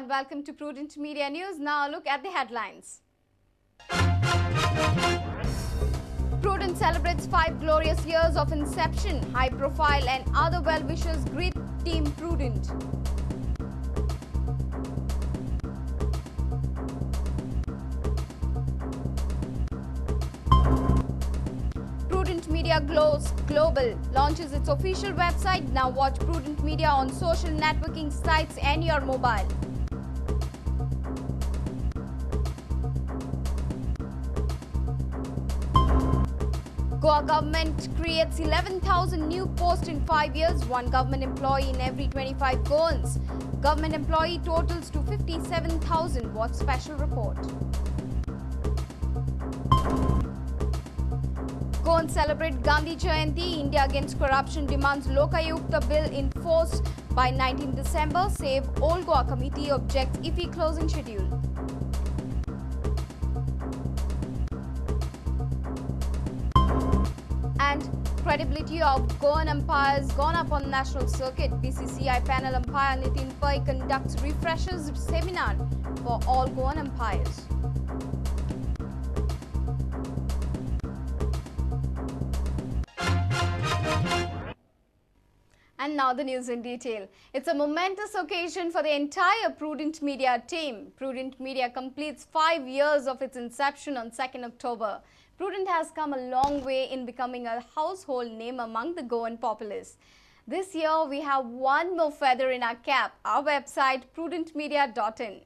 Welcome to Prudent Media News. Now look at the headlines. Prudent celebrates 5 glorious years of inception. High profile and other well-wishers greet Team Prudent. Prudent Media glows global, launches its official website. Now watch Prudent Media on social networking sites and your mobile. Goa government creates 11,000 new posts in 5 years, one government employee in every 25 Goans. Government employee totals to 57,000. Watch special report. Goans celebrate Gandhi Jayanti. India Against Corruption demands Lokayukta bill in force by 19 December. Save Old Goa Committee objects IFFI closing schedule. And credibility of Goan umpires gone up on national circuit. BCCI panel umpire Nitin Pai conducts refreshers seminar for all Goan umpires. And now the news in detail. It's a momentous occasion for the entire Prudent Media team. Prudent Media completes 5 years of its inception on 2nd October. Prudent has come a long way in becoming a household name among the Goan populace. This year, we have one more feather in our cap, our website prudentmedia.in.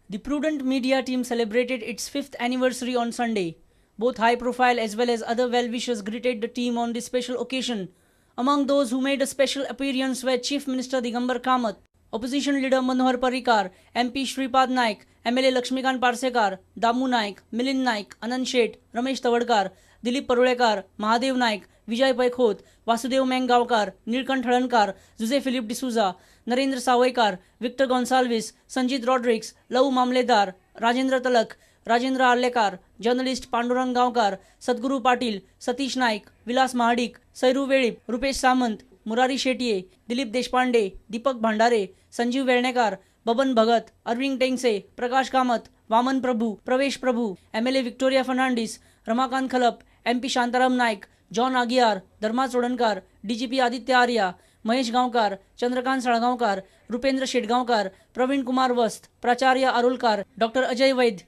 The Prudent Media team celebrated its 5th anniversary on Sunday. Both high profile as well as other well-wishers greeted the team on this special occasion. Among those who made a special appearance were Chief Minister Digambar Kamat, Opposition Leader Manohar Parrikar, MP Shripad Naik, MLA Lakshmikant Parsekar, Damu Naik, Milind Naik, Anand Shet, Ramesh Tawadkar, Dilip Parulekar, Mahadev Naik, Vijay Pai Khot, Vasudev Mengaonkar, Nilkanth Halarnkar, Jose Philip D'Souza, Narendra Sawaikar, Victor Gonsalves, Sanjit Rodrigues, Lau Mamledar, Rajendra Talak, Rajendra Arlekar, journalist Pandurang Gaonkar, Sadguru Patil, Satish Naik, Vilas Mahadik, Sairu Velip, Rupesh Samant, Murari Shetye, Dilip Deshpande, Deepak Bhandare, Sanjeev Vernekar, Baban Bhagat, Arvind Tengse, Prakash Kamat, Vaman Prabhu, Pravesh Prabhu, MLA Victoria Fernandes, Ramakant Khalap, MP Shantaram Naik, John Aguiar, Dharma Chodankar, DGP Aditya Arya, Mahesh Gaonkar, Chandrakant Salgaonkar, Rupendra Shetgaonkar, Praveen Kumar Vast, Pracharya Arolkar, Dr. Ajay Vaid,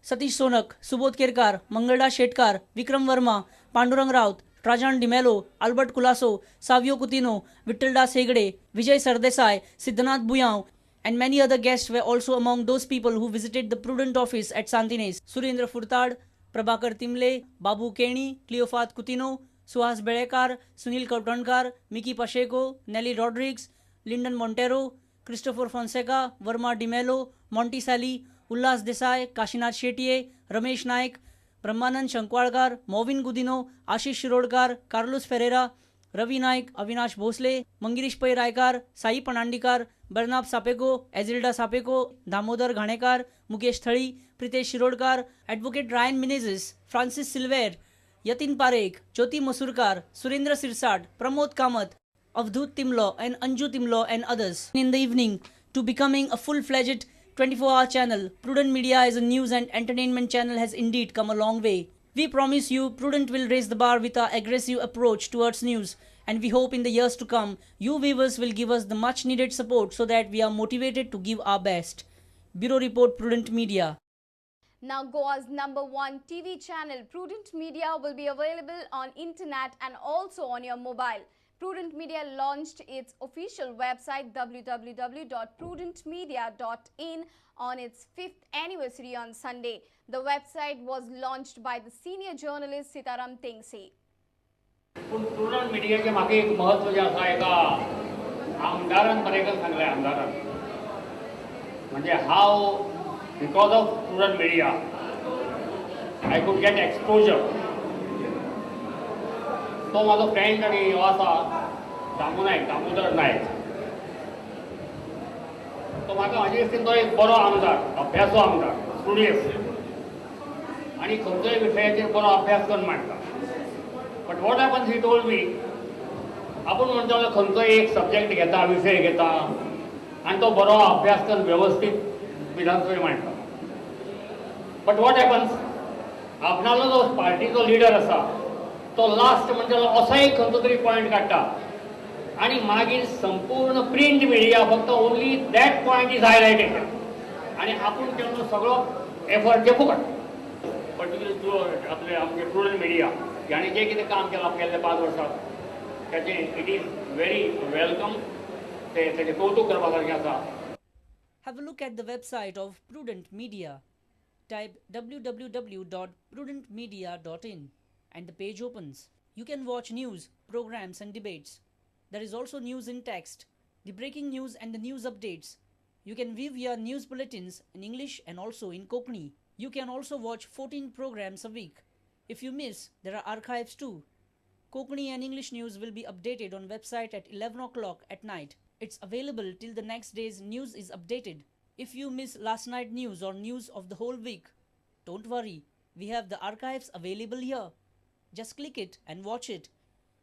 Satish Sonak, Subodh Kerkar, Mangaldas Shetkar, Vikram Verma, Pandurang Raut, Trajan D'Mello, Albert Colaco, Savio Coutinho, Vittaldas Hegde, Vijay Sardesai, Siddhanath Buyao, and many other guests were also among those people who visited the Prudent office at Santinez. Surendra Furtad, Prabhakar Timle, Babu Keni, Cleofat Coutinho, Suhas Belekar, Sunil Kavtankar, Mickey Pacheco, Nelly Rodrigues, Lyndon Montero, Christopher Fonseca, Verma D'Mello, Monty Sally, Ulhas Desai, Kashinath Shetye, Ramesh Naik, Brahmanand Shankwalkar, Mauvin Godinho, Ashish Shirodkar, Carlos Ferreira, Ravi Naik, Avinash Bhosle, Mangirish Pai Raikar, Sai Panandikar, Bernab Sapego, Ezilda Sapego, Damodar Ghanekar, Mukesh Thali, Pritesh Shirodkar, Advocate Ryan Menezes, Francis Silver, Yatin Parekh, Jyoti Masurkar, Surendra Sirsat, Pramod Kamat, Avdhoot Timlo and Anju Timlo and others. In the evening, to becoming a full-fledged 24-hour channel, Prudent Media as a news and entertainment channel has indeed come a long way. We promise you, Prudent will raise the bar with our aggressive approach towards news, and we hope in the years to come, you viewers will give us the much needed support so that we are motivated to give our best. Bureau Report, Prudent Media. Now Goa's #1 TV channel, Prudent Media, will be available on internet and also on your mobile. Prudent Media launched its official website www.prudentmedia.in on its 5th anniversary on Sunday. The website was launched by the senior journalist Sitaram Tengse. पूण prudent मिडियाचें म्हाका एक म्हत्व जें आसा एका आमदारान बरें सांगलें. आमदारान म्हणजे how because of Prudent Media I could get exposure. तो म्हाजो फ्रेंड आनी हो आसा दामू नायक, दामोदर नायक. तो म्हाका म्हाजे दिश्टीन तो एक बरो आमदार, अभ्यासो आमदार, स्टुडियस आनी खंयच्याय विशयाचेर बरो अभ्यास करून मांडटा. But what happens, he told me, आपूण म्हणटा जाल्यार खंयचोय एक सब्जेक्ट घेता, विशय घेता आनी तो बरो अभ्यास करून वेवस्थीत विधानसभेर मांडटा. बट what happens, आपणालो जो पार्टीचो लिडर आसा तो लास्ट म्हणटा असो एक खंयचो तरी पॉयंट काडटा आनी मागीर संपूर्ण प्रिंट मिडिया फक्त only that point is highlighted आनी आपूण केल्लो सगळो एफर्ट जे फुकट. पर्टिक्युलर आपले आमचे प्रुडंट मिडिया हाणें जें कितें काम केलां गेल्ल्या 5 वर्सां ताचें it is very welcome, ते ताचें कौतूक करपा सारकें आसा. Have a look at the website of Prudent Media. Type www.prudentmedia.in and the page opens. You can watch news, programs and debates. There is also news in text, the breaking news and the news updates. You can view your news bulletins in English and also in Kokani. You can also watch 14 programs a week. If you miss, there are archives too. Kokani and English news will be updated on website at 11 o'clock at night. It's available till the next day's news is updated. If you miss last night news or news of the whole week, don't worry, we have the archives available here. Just click it and watch it.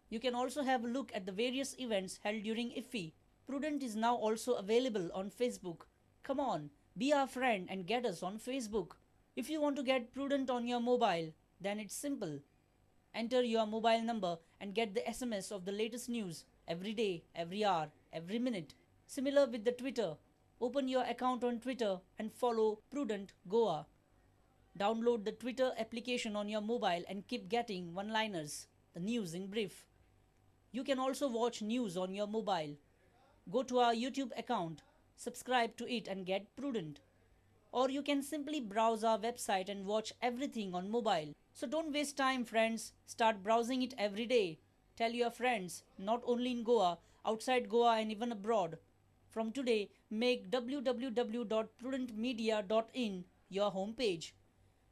You can also have a look at the various events held during IFFI. Prudent is now also available on Facebook. Come on, be our friend and get us on Facebook. If you want to get Prudent on your mobile, then it's simple. Enter your mobile number and get the SMS of the latest news every day, every hour, every minute. Similar with the Twitter. Open your account on Twitter and follow Prudent Goa. Download the Twitter application on your mobile and keep getting one-liners, the news in brief. You can also watch news on your mobile. Go to our YouTube account, subscribe to it and get Prudent. Or you can simply browse our website and watch everything on mobile. So don't waste time, friends. Start browsing it every day. Tell your friends, not only in Goa, outside Goa and even abroad. From today, make www.prudentmedia.in your homepage.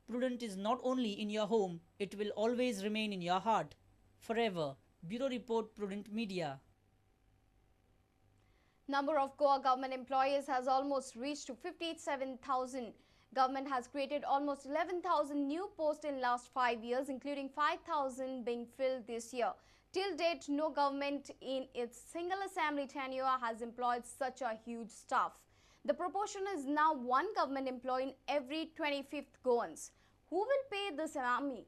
Prudent is not only in your home, it will always remain in your heart. Forever. Bureau Report, Prudent Media. Number of Goa government employees has almost reached to 57,000. Government has created almost 11,000 new posts in last 5 years, including 5,000 being filled this year. Till date, no government in its single assembly tenure has employed such a huge staff. The proportion is now one government employee in every 25th Goans. Who will pay this army?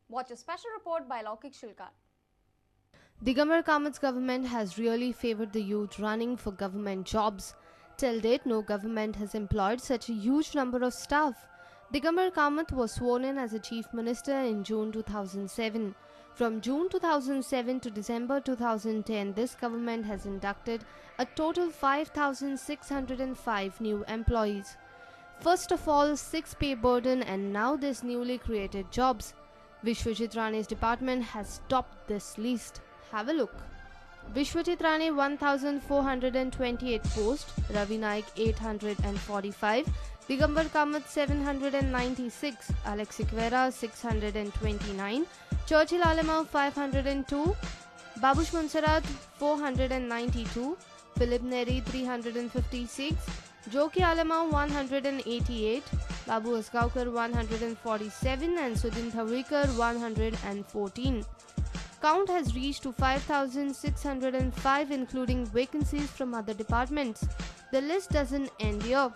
Watch a special report by Laukik Shilkar. Digambar Kamat's government has really favored the youth running for government jobs. Till date, no government has employed such a huge number of staff. Digambar Kamat was sworn in as a chief minister in June 2007. From June 2007 to December 2010, this government has inducted a total 5,605 new employees. First of all, 6 pay burden and now this newly created jobs. Vishwajit Rane's department has topped this list. Have a look. Vishwajit Rane 1,428 posts, Ravi Naik 845, Digambar Kamat 796, Alex Sequeira 629, Churchill Alemao 502, Babush Monserrat 492, Philip Neri 356, Joki Alemao 188, Babu Asgaonkar 147 and Sudin Dhavrikar 114. Count has reached to 5,605 including vacancies from other departments. The list doesn't end here.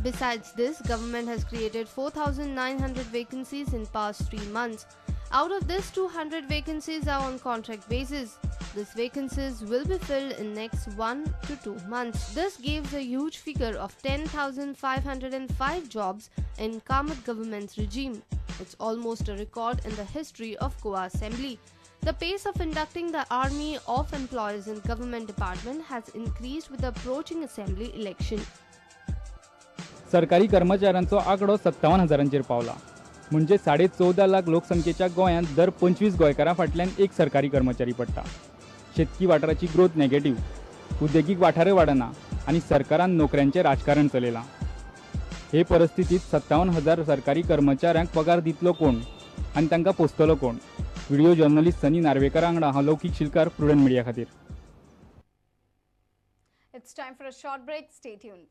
Besides this, government has created 4,900 vacancies in past 3 months. Out of this, 200 vacancies are on contract basis. These vacancies will be filled in next 1 to 2 months. This gives a huge figure of 10,505 jobs in Kamat government's regime. It's almost a record in the history of Goa Assembly. The pace of inducting the army of employees in government department has increased with the approaching assembly election. सरकारी कर्मचाऱ्यांचो आंकडो 57,000 पावला, म्हणजे 14.5 लाख लोकसंख्येच्या गोंयांत दर 25 गोंयकारां फाटल्यान एक सरकारी कर्मचारी पडटा. शेतकी वाठाराची ग्रोथ नेगेटीव, उद्देगीक वाठारय वाडना आनी सरकारान नोकऱ्यांचें राजकारण चलयलां. हे परिस्थितींत 57,000 सरकारी कर्मचाऱ्यांक पगार दितलो कोण आनी तांकां पोसतलो कोण? व्हिडिओ जर्नलिस्ट सनी नार्वेकर वांगडा हांव लौकीक शिलकार, प्रुडंट मिडिया खातीर. It's time for a short break. Stay tuned.